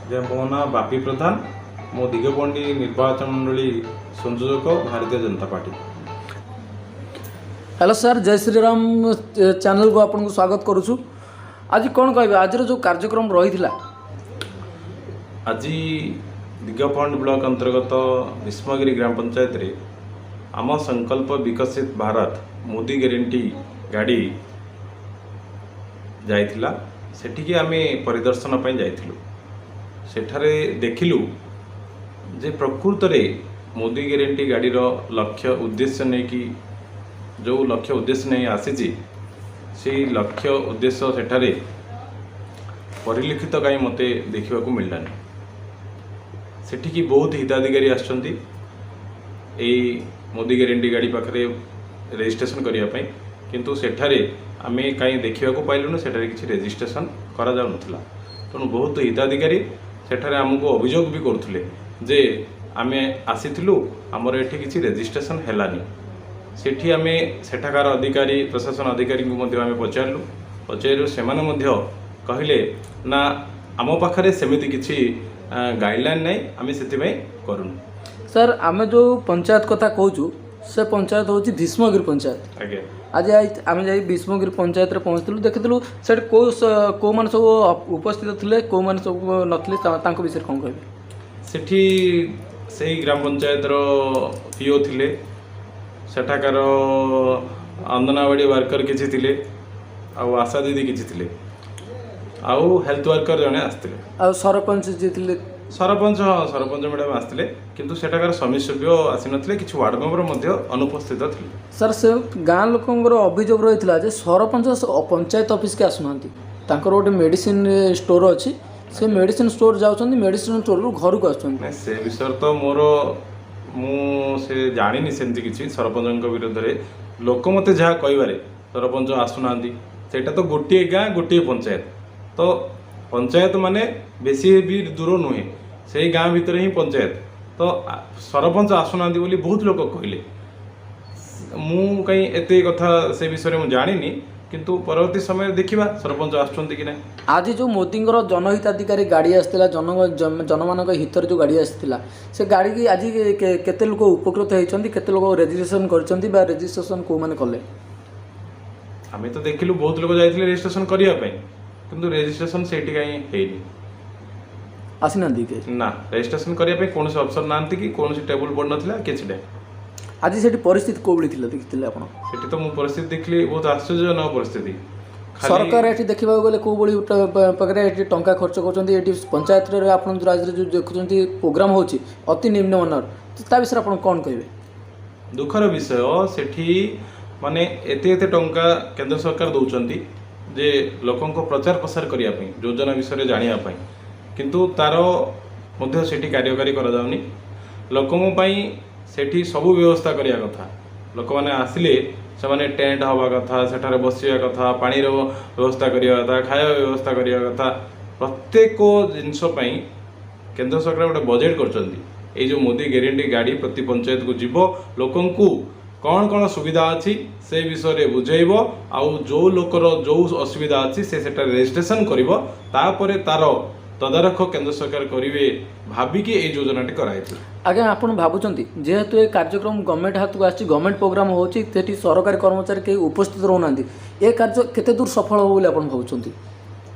ଯେ ମୋ ନାଁ ବାପି ପ୍ରଧାନ, ମୁଁ ଦିଗପହଣ୍ଡି ନିର୍ବାଚନ ମଣ୍ଡଳୀ ସଂଯୋଜକ, ଭାରତୀୟ ଜନତା ପାର୍ଟି। ହ୍ୟାଲୋ ସାର୍, ଜୟ ଶ୍ରୀରାମ ଚ୍ୟାନେଲକୁ ଆପଣଙ୍କୁ ସ୍ୱାଗତ କରୁଛୁ। ଆଜି କ'ଣ କହିବେ, ଆଜିର ଯେଉଁ କାର୍ଯ୍ୟକ୍ରମ ରହିଥିଲା? ଆଜି ଦିଗପହଣ୍ଡି ବ୍ଲକ ଅନ୍ତର୍ଗତ ଭୀଷ୍ମଗିରି ଗ୍ରାମ ପଞ୍ଚାୟତରେ ଆମ ସଂକଳ୍ପ ବିକଶିତ ଭାରତ ମୋଦି ଗ୍ୟାରେଣ୍ଟି ଗାଡ଼ି ଯାଇଥିଲା। ସେଠିକି ଆମେ ପରିଦର୍ଶନ ପାଇଁ ଯାଇଥିଲୁ। ସେଠାରେ ଦେଖିଲୁ ଯେ ପ୍ରକୃତରେ ମୋଦି ଗ୍ୟାରେଣ୍ଟି ଗାଡ଼ିର ଲକ୍ଷ୍ୟ ଉଦ୍ଦେଶ୍ୟ ନେଇକି, ଯେଉଁ ଲକ୍ଷ୍ୟ ଉଦ୍ଦେଶ୍ୟ ନେଇ ଆସିଛି, ସେଇ ଲକ୍ଷ୍ୟ ଉଦ୍ଦେଶ୍ୟ ସେଠାରେ ପରିଲକ୍ଷିତ କାହିଁ ମୋତେ ଦେଖିବାକୁ ମିଳିଲାନି। ସେଠିକି ବହୁତ ହିତାଧିକାରୀ ଆସିଛନ୍ତି ଏଇ ମୋଦି ଗ୍ୟାରେଣ୍ଟି ଗାଡ଼ି ପାଖରେ ରେଜିଷ୍ଟ୍ରେସନ କରିବା ପାଇଁ, କିନ୍ତୁ ସେଠାରେ ଆମେ କାହିଁ ଦେଖିବାକୁ ପାଇଲୁନୁ, ସେଠାରେ କିଛି ରେଜିଷ୍ଟ୍ରେସନ କରାଯାଉନଥିଲା। ତେଣୁ ବହୁତ ହିତାଧିକାରୀ ସେଠାରେ ଆମକୁ ଅଭିଯୋଗ ବି କରୁଥିଲେ ଯେ ଆମେ ଆସିଥିଲୁ, ଆମର ଏଠି କିଛି ରେଜିଷ୍ଟ୍ରେସନ ହେଲାନି। ସେଠି ଆମେ ସେଠାକାର ଅଧିକାରୀ, ପ୍ରଶାସନ ଅଧିକାରୀଙ୍କୁ ମଧ୍ୟ ଆମେ ପଚାରିଲୁ। ପଚାରିଲୁ, ସେମାନେ ମଧ୍ୟ କହିଲେ ନା, ଆମ ପାଖରେ ସେମିତି କିଛି ଗାଇଡ଼ଲାଇନ୍ ନାହିଁ, ଆମେ ସେଥିପାଇଁ କରୁନୁ। ସାର୍, ଆମେ ଯେଉଁ ପଞ୍ଚାୟତ କଥା କହୁଛୁ, ସେ ପଞ୍ଚାୟତ ହେଉଛି ଭୀଷ୍ମଗିରି ପଞ୍ଚାୟତ। ଆଜ୍ଞା। ଆଜି ଆମେ ଯାଇ ଭୀଷ୍ମଗିରି ପଞ୍ଚାୟତରେ ପହଞ୍ଚିଥିଲୁ, ଦେଖିଥିଲୁ ସେଠି କେଉଁମାନେ ସବୁ ଉପସ୍ଥିତ ଥିଲେ, କେଉଁମାନେ ସବୁ ନଥିଲେ, ତାଙ୍କ ବିଷୟରେ କ'ଣ କହିବେ? ସେଠି ସେଇ ଗ୍ରାମ ପଞ୍ଚାୟତର ପିଓ ଥିଲେ, ସେଠାକାର ଅଙ୍ଗନବାଡ଼ି ୱାର୍କର କିଛି ଥିଲେ, ଆଉ ଆଶା ଦିଦି କିଛି ଥିଲେ, ଆଉ ହେଲ୍ଥ ୱାର୍କର ଜଣେ ଆସିଥିଲେ। ଆଉ ସରପଞ୍ଚ ଯିଏ ଥିଲେ? ସରପଞ୍ଚ, ହଁ, ସରପଞ୍ଚ ମ୍ୟାଡ଼ାମ୍ ଆସିଥିଲେ, କିନ୍ତୁ ସେଠାକାର ସମିତି ସଭ୍ୟ ଆସିନଥିଲେ। କିଛି ୱାର୍ଡ଼ ମେମ୍ବର ମଧ୍ୟ ଅନୁପସ୍ଥିତ ଥିଲେ। ସାର୍, ସେ ଗାଁ ଲୋକଙ୍କର ଅଭିଯୋଗ ରହିଥିଲା ଯେ ସରପଞ୍ଚ ପଞ୍ଚାୟତ ଅଫିସକି ଆସୁନାହାନ୍ତି। ତାଙ୍କର ଗୋଟେ ମେଡ଼ିସିନ ଷ୍ଟୋର ଅଛି, ସେ ମେଡ଼ିସିନ ଷ୍ଟୋର ଯାଉଛନ୍ତି, ମେଡ଼ିସିନ ଷ୍ଟୋରରୁ ଘରକୁ ଆସୁଛନ୍ତି। ନାଇଁ, ସେ ବିଷୟରେ ତ ମୁଁ ସେ ଜାଣିନି ସେମିତି କିଛି ସରପଞ୍ଚଙ୍କ ବିରୁଦ୍ଧରେ। ଲୋକ ମୋତେ ଯାହା କହିବାରେ ସରପଞ୍ଚ ଆସୁନାହାନ୍ତି, ସେଇଟା ତ ଗୋଟିଏ ଗାଁ, ଗୋଟିଏ ପଞ୍ଚାୟତ, ତ ପଞ୍ଚାୟତ ମାନେ ବେଶୀ ବି ଦୂର ନୁହେଁ, ସେଇ ଗାଁ ଭିତରେ ହିଁ ପଞ୍ଚାୟତ। ତ ସରପଞ୍ଚ ଆସୁନାହାନ୍ତି ବୋଲି ବହୁତ ଲୋକ କହିଲେ। ମୁଁ କାହିଁ ଏତେ କଥା ସେ ବିଷୟରେ ମୁଁ ଜାଣିନି, କିନ୍ତୁ ପରବର୍ତ୍ତୀ ସମୟରେ ଦେଖିବା ସରପଞ୍ଚ ଆସୁଛନ୍ତି କି ନାହିଁ। ଆଜି ଯେଉଁ ମୋଦିଙ୍କର ଜନହିତାଧିକାରୀ ଗାଡ଼ି ଆସିଥିଲା, ଜନମାନଙ୍କ ହିତରେ ଯେଉଁ ଗାଡ଼ି ଆସିଥିଲା, ସେ ଗାଡ଼ିକି ଆଜି କେତେ ଲୋକ ଉପକୃତ ହେଇଛନ୍ତି, କେତେ ଲୋକ ରେଜିଷ୍ଟ୍ରେସନ କରିଛନ୍ତି ବା ରେଜିଷ୍ଟ୍ରେସନ କେଉଁମାନେ କଲେ? ଆମେ ତ ଦେଖିଲୁ ବହୁତ ଲୋକ ଯାଇଥିଲେ ରେଜିଷ୍ଟ୍ରେସନ କରିବା ପାଇଁ, କିନ୍ତୁ ରେଜିଷ୍ଟ୍ରେସନ ସେଇଠି କାହିଁ ହେଇନି। ଆସିନାହାନ୍ତି କେହି? ନା, ରେଜିଷ୍ଟ୍ରେସନ କରିବା ପାଇଁ କୌଣସି ଅଫିସର ନାହାନ୍ତି କି କୌଣସି ଟେବୁଲ ପଡ଼ିନଥିଲା, କିଛି ନାହିଁ। ଆଜି ସେଠି ପରିସ୍ଥିତି କୋଉ ଭଳି ଥିଲା, ଦେଖିଥିଲେ ଆପଣ? ସେଠି ତ ମୁଁ ପରିସ୍ଥିତି ଦେଖିଲି, ବହୁତ ଆଶ୍ଚର୍ଯ୍ୟଜନକ ପରିସ୍ଥିତି ଖାଲି। ସରକାର ଏଠି ଦେଖିବାକୁ ଗଲେ କୋଉ ଭଳି ପ୍ରକାରେ ଏଠି ଟଙ୍କା ଖର୍ଚ୍ଚ କରୁଛନ୍ତି, ଏଠି ପଞ୍ଚାୟତରେ ଆପଣ ଯେଉଁ ରାଜ୍ୟରେ ଯେଉଁ ଦେଖୁଛନ୍ତି ପ୍ରୋଗ୍ରାମ ହେଉଛି ଅତି ନିମ୍ନମାନର, ତା ବିଷୟରେ ଆପଣ କ'ଣ କହିବେ? ଦୁଃଖର ବିଷୟ, ସେଠି ମାନେ ଏତେ ଏତେ ଟଙ୍କା କେନ୍ଦ୍ର ସରକାର ଦେଉଛନ୍ତି ଯେ ଲୋକଙ୍କ ପ୍ରଚାର ପ୍ରସାର କରିବା ପାଇଁ, ଯୋଜନା ବିଷୟରେ ଜାଣିବା ପାଇଁ, କିନ୍ତୁ ତାର ମଧ୍ୟ ସେଠି କାର୍ଯ୍ୟକାରୀ କରାଯାଉନି। ଲୋକଙ୍କ ପାଇଁ ସେଠି ସବୁ ବ୍ୟବସ୍ଥା କରିବା କଥା। ଲୋକମାନେ ଆସିଲେ ସେମାନେ ଟେଣ୍ଟ ହେବା କଥା, ସେଠାରେ ବସିବା କଥା, ପାଣିର ବ୍ୟବସ୍ଥା କରିବା କଥା, ଖାଇବା ବ୍ୟବସ୍ଥା କରିବା କଥା। ପ୍ରତ୍ୟେକ ଜିନିଷ ପାଇଁ କେନ୍ଦ୍ର ସରକାର ଗୋଟେ ବଜେଟ୍ କରିଛନ୍ତି। ଏଇ ଯେଉଁ ମୋଦି ଗ୍ୟାରେଣ୍ଟି ଗାଡ଼ି ପ୍ରତି ପଞ୍ଚାୟତକୁ ଯିବ, ଲୋକଙ୍କୁ କ'ଣ କ'ଣ ସୁବିଧା ଅଛି ସେ ବିଷୟରେ ବୁଝେଇବ, ଆଉ ଯେଉଁ ଲୋକର ଯେଉଁ ଅସୁବିଧା ଅଛି ସେ ସେଠାରେ ରେଜିଷ୍ଟ୍ରେସନ କରିବ, ତାପରେ ତାର ତଦାରଖ କେନ୍ଦ୍ର ସରକାର କରିବେ ଭାବିକି ଏଇ ଯୋଜନାଟି କରାହେଇଥିଲା। ଆଜ୍ଞା, ଆପଣ ଭାବୁଛନ୍ତି ଯେହେତୁ ଏ କାର୍ଯ୍ୟକ୍ରମ ଗଭର୍ଣ୍ଣମେଣ୍ଟ ହାତକୁ ଆସିଛି, ଗଭର୍ଣ୍ଣମେଣ୍ଟ ପ୍ରୋଗ୍ରାମ ହେଉଛି, ସେଠି ସରକାରୀ କର୍ମଚାରୀ କେହି ଉପସ୍ଥିତ ରହୁନାହାନ୍ତି, ଏ କାର୍ଯ୍ୟ କେତେ ଦୂର ସଫଳ ହେବ ବୋଲି ଆପଣ ଭାବୁଛନ୍ତି?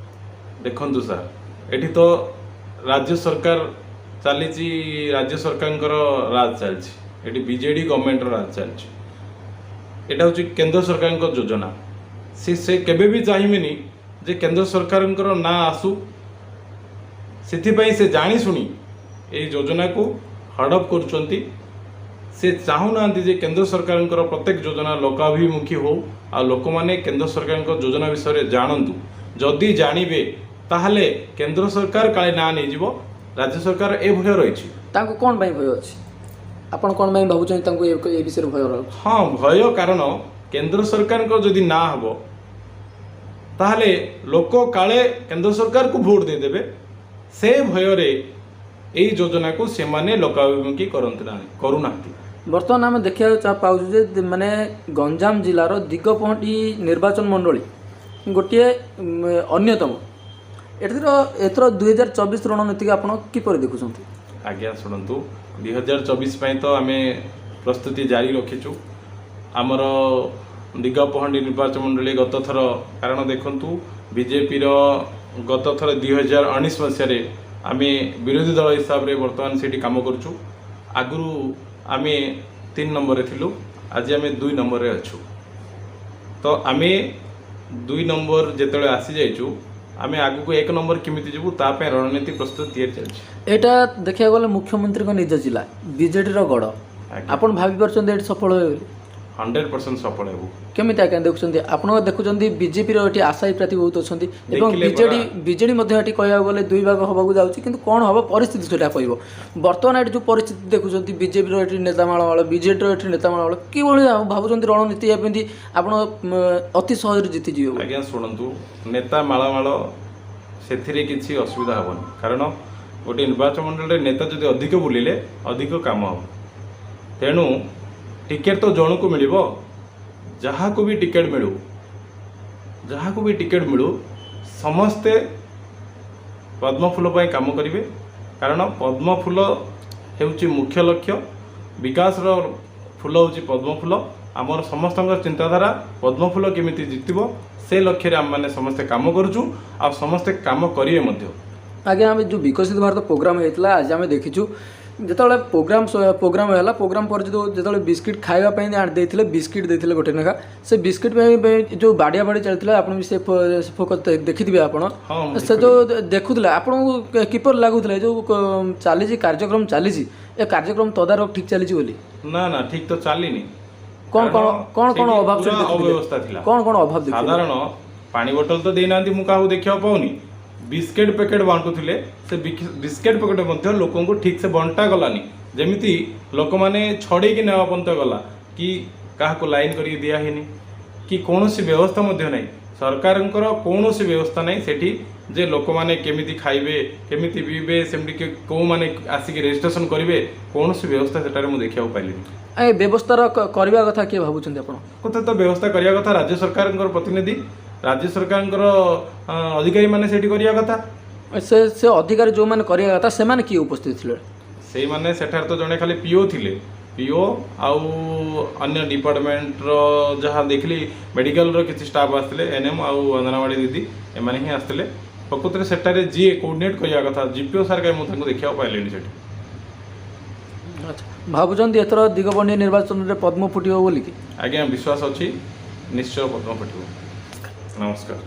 ଦେଖନ୍ତୁ ସାର୍, ଏଠି ତ ରାଜ୍ୟ ସରକାର ଚାଲିଛି, ରାଜ୍ୟ ସରକାରଙ୍କର ରାଜ ଚାଲିଛି, ଏଠି ବିଜେଡି ଗଭର୍ଣ୍ଣମେଣ୍ଟର ରାଜ ଚାଲିଛି। ଏଇଟା ହେଉଛି କେନ୍ଦ୍ର ସରକାରଙ୍କ ଯୋଜନା। ସେ କେବେ ବି ଚାହିଁବେନି ଯେ କେନ୍ଦ୍ର ସରକାରଙ୍କର ନାଁ ଆସୁ। ସେଥିପାଇଁ ସେ ଜାଣିଶୁଣି ଏଇ ଯୋଜନାକୁ ହଡ଼ପ କରୁଛନ୍ତି। ସେ ଚାହୁଁନାହାନ୍ତି ଯେ କେନ୍ଦ୍ର ସରକାରଙ୍କର ପ୍ରତ୍ୟେକ ଯୋଜନା ଲୋକାଭିମୁଖୀ ହଉ ଆଉ ଲୋକମାନେ କେନ୍ଦ୍ର ସରକାରଙ୍କ ଯୋଜନା ବିଷୟରେ ଜାଣନ୍ତୁ। ଯଦି ଜାଣିବେ, ତାହେଲେ କେନ୍ଦ୍ର ସରକାର କାଳେ ନାଁ ନେଇଯିବ। ରାଜ୍ୟ ସରକାର ଏ ଭୟ ରହିଛି। ତାଙ୍କୁ କ'ଣ ପାଇଁ ଭୟ ଅଛି? ଆପଣ କ'ଣ ପାଇଁ ଭାବୁଛନ୍ତି ତାଙ୍କୁ ଏ ବିଷୟରେ ଭୟ ରହୁଛି? ହଁ, ଭୟ କାରଣ କେନ୍ଦ୍ର ସରକାରଙ୍କ ଯଦି ନାଁ ହବ, ତାହେଲେ ଲୋକ କାଳେ କେନ୍ଦ୍ର ସରକାରକୁ ଭୋଟ ଦେଇଦେବେ। ସେ ଭୟରେ ଏଇ ଯୋଜନାକୁ ସେମାନେ ଲୋକାଭିମୁଖୀ କରନ୍ତି ନାହିଁ, କରୁନାହାନ୍ତି। ବର୍ତ୍ତମାନ ଆମେ ଦେଖିବାକୁ ପାଉଛୁ ଯେ ମାନେ ଗଞ୍ଜାମ ଜିଲ୍ଲାର ଦିଗପହଣ୍ଡି ନିର୍ବାଚନ ମଣ୍ଡଳୀ ଗୋଟିଏ ଅନ୍ୟତମ। ଏଥର ଏଥର 2024 ରଣନୀତିକୁ ଆପଣ କିପରି ଦେଖୁଛନ୍ତି? ଆଜ୍ଞା ଶୁଣନ୍ତୁ, 2024 ପାଇଁ ତ ଆମେ ପ୍ରସ୍ତୁତି ଜାରି ରଖିଛୁ। ଆମର ଦିଗପହଣ୍ଡି ନିର୍ବାଚନ ମଣ୍ଡଳୀ ଗତ ଥର, କାରଣ ଦେଖନ୍ତୁ, ବିଜେପିର ଗତ ଥର 2019 ମସିହାରେ ଆମେ ବିରୋଧୀ ଦଳ ହିସାବରେ ବର୍ତ୍ତମାନ ସେଇଠି କାମ କରୁଛୁ। ଆଗରୁ ଆମେ 3 ନମ୍ବରରେ ଥିଲୁ, ଆଜି ଆମେ 2 ନମ୍ବରରେ ଅଛୁ। ତ ଆମେ 2 ନମ୍ବର ଯେତେବେଳେ ଆସିଯାଇଛୁ, ଆମେ ଆଗକୁ 1 ନମ୍ବର କେମିତି ଯିବୁ ତା ପାଇଁ ରଣନୀତି ପ୍ରସ୍ତୁତ ତିଆରି ଚାଲିଛି। ଏଇଟା ଦେଖିବାକୁ ଗଲେ ମୁଖ୍ୟମନ୍ତ୍ରୀଙ୍କ ନିଜ ଜିଲ୍ଲା, ବିଜେଡ଼ିର ଗଡ଼। ଆପଣ ଭାବିପାରୁଛନ୍ତି ଏଠି ସଫଳ ହେବେ ବୋଲି? 100% ସଫଳ ହେବୁ। କେମିତି ଆଜ୍ଞା ଦେଖୁଛନ୍ତି? ଆପଣ ଦେଖୁଛନ୍ତି ବିଜେପିର ଏଠି ଆଶାୟୀ ପ୍ରାର୍ଥୀ ବହୁତ ଅଛନ୍ତି ଏବଂ ଦେଖିଲେ ବିଜେଡି ପରା। ବିଜେଡି ମଧ୍ୟ ଏଠି କହିବାକୁ ଗଲେ ଦୁଇ ଭାଗ ହେବାକୁ ଯାଉଛି, କିନ୍ତୁ କ'ଣ ହେବ ପରିସ୍ଥିତି ସେଇଟା କହିବ। ବର୍ତ୍ତମାନ ଏଠି ଯେଉଁ ପରିସ୍ଥିତି ଦେଖୁଛନ୍ତି, ବିଜେପିର ଏଠି ନେତା ମାଳମାଳ, ବିଜେଡ଼ିର ଏଠି ନେତା ମାଳମାଳ, କିଭଳି ଭାବୁଛନ୍ତି ରଣନୀତି ଏମିତି ଆପଣ ଅତି ସହଜରେ ଜିତିଯିବେ ବୋଲି? ଆଜ୍ଞା ଶୁଣନ୍ତୁ, ନେତା ମାଳମାଳ ସେଥିରେ କିଛି ଅସୁବିଧା ହେବନି, କାରଣ ଗୋଟିଏ ନିର୍ବାଚନ ମଣ୍ଡଳୀରେ ନେତା ଯଦି ଅଧିକ ବୁଲିଲେ ଅଧିକ କାମ ହେବ। ତେଣୁ ଟିକେଟ୍ ତ ଜଣକୁ ମିଳିବ। ଯାହାକୁ ବି ଟିକେଟ୍ ମିଳୁ, ଯାହାକୁ ବି ଟିକେଟ୍ ମିଳୁ, ସମସ୍ତେ ପଦ୍ମଫୁଲ ପାଇଁ କାମ କରିବେ, କାରଣ ପଦ୍ମଫୁଲ ହେଉଛି ମୁଖ୍ୟ ଲକ୍ଷ୍ୟ। ବିକାଶର ଫୁଲ ହେଉଛି ପଦ୍ମଫୁଲ। ଆମର ସମସ୍ତଙ୍କର ଚିନ୍ତାଧାରା ପଦ୍ମଫୁଲ କେମିତି ଜିତିବ, ସେ ଲକ୍ଷ୍ୟରେ ଆମେମାନେ ସମସ୍ତେ କାମ କରୁଛୁ ଆଉ ସମସ୍ତେ କାମ କରିବେ ମଧ୍ୟ। ଆଜ୍ଞା, ଆମେ ଯେଉଁ ବିକଶିତ ଭାରତ ପ୍ରୋଗ୍ରାମ ହେଇଥିଲା, ଆଜି ଆମେ ଦେଖିଛୁ ଯେତେବେଳେ ପ୍ରୋଗ୍ରାମ ହେଲା, ପ୍ରୋଗ୍ରାମ ପରେ ଯେଉଁ ଯେତେବେଳେ ବିସ୍କିଟ୍ ଖାଇବା ପାଇଁ ଆଣି ଦେଇଥିଲେ, ବିସ୍କିଟ୍ ଦେଇଥିଲେ ଗୋଟେ ଲେଖା, ସେ ବିସ୍କିଟ୍ ପାଇଁ ଯେଉଁ ବାଡ଼ିଆ ବାଡ଼ି ଚାଲିଥିଲା, ଆପଣ ବି ସେ ଫୋକସ୍ ଦେଖିଥିବେ ଆପଣ। ହଁ, ମୁଁ ସେ ଯେଉଁ ଦେଖୁଥିଲେ, ଆପଣଙ୍କୁ କିପରି ଲାଗୁଥିଲା? ଏ ଯେଉଁ ଚାଲିଛି କାର୍ଯ୍ୟକ୍ରମ ଚାଲିଛି, ଏ କାର୍ଯ୍ୟକ୍ରମ ତଦାରଖ ଠିକ୍ ଚାଲିଛି ବୋଲି? ନା ନା, ଠିକ ତ ଚାଲିନି। କ'ଣ କ'ଣ କାରଣ କ'ଣ କ'ଣ ସେଇଠି ଅଭାବ ପୁରା ସେଠି ଦେଖୁଥିଲେ? ଅବ୍ୟବସ୍ଥା ଥିଲା। କ'ଣ କ'ଣ ଅଭାବ ଦେଖିଲେ? ସାଧାରଣ ପାଣି ବୋଟଲ ତ ଦେଇନାହାନ୍ତି, ମୁଁ କାହାକୁ ଦେଖିବାକୁ ପାଉନି। ବିସ୍କେଟ୍ ପ୍ୟାକେଟ୍ ବାଣ୍ଟୁଥିଲେ, ସେ ବିସ୍କେଟ୍ ପ୍ୟାକେଟ୍ ମଧ୍ୟ ଲୋକଙ୍କୁ ଠିକ୍ ସେ ବଣ୍ଟା ଗଲାନି। ଯେମିତି ଲୋକମାନେ ଛଡ଼େଇକି ନେବା ପର୍ଯ୍ୟନ୍ତ ଗଲା କି କାହାକୁ ଲାଇନ୍ କରିକି ଦିଆ ହେଇନି କି କୌଣସି ବ୍ୟବସ୍ଥା ମଧ୍ୟ ନାହିଁ। ସରକାରଙ୍କର କୌଣସି ବ୍ୟବସ୍ଥା ନାହିଁ ସେଠି ଯେ ଲୋକମାନେ କେମିତି ଖାଇବେ, କେମିତି ପିଇବେ, ସେମିତି କେଉଁମାନେ ଆସିକି ରେଜିଷ୍ଟ୍ରେସନ କରିବେ, କୌଣସି ବ୍ୟବସ୍ଥା ସେଠାରେ ମୁଁ ଦେଖିବାକୁ ପାଇଲିନି। ଏ ବ୍ୟବସ୍ଥାର କରିବା କଥା କିଏ ଭାବୁଛନ୍ତି ଆପଣ? କଥା ତ ବ୍ୟବସ୍ଥା କରିବା କଥା ରାଜ୍ୟ ସରକାରଙ୍କର ପ୍ରତିନିଧି, ରାଜ୍ୟ ସରକାରଙ୍କର ଅଧିକାରୀମାନେ ସେଇଠି କରିବା କଥା। ସେ ଅଧିକାରୀ ଯେଉଁମାନେ କରିବା କଥା, ସେମାନେ କିଏ ଉପସ୍ଥିତ ଥିଲେ? ସେଇମାନେ ସେଠାରେ ତ ଜଣେ ଖାଲି ପିଓ ଥିଲେ, ପିଓ ଆଉ ଅନ୍ୟ ଡିପାର୍ଟମେଣ୍ଟର ଯାହା ଦେଖିଲି ମେଡ଼ିକାଲର କିଛି ଷ୍ଟାଫ୍ ଆସିଥିଲେ, ଏନ୍ଏମ୍ ଆଉ ଅଙ୍ଗନବାଡ଼ି ଦିଦି, ଏମାନେ ହିଁ ଆସିଥିଲେ। ପ୍ରକୃତରେ ସେଠାରେ ଯିଏ କୋଅର୍ଡିନେଟ୍ କରିବା କଥା ଜିପିଓ ସାର୍, କାହିଁ ମୁଁ ତାଙ୍କୁ ଦେଖିବାକୁ ପାଇଲିନି ସେଠି। ଆଚ୍ଛା, ଭାବୁଛନ୍ତି ଏଥର ଦିଗପହଣ୍ଡି ନିର୍ବାଚନରେ ପଦ୍ମ ଫୁଟିବ ବୋଲିକି? ଆଜ୍ଞା, ବିଶ୍ୱାସ ଅଛି, ନିଶ୍ଚୟ ପଦ୍ମ ଫୁଟିବ। ନମସ୍କାର।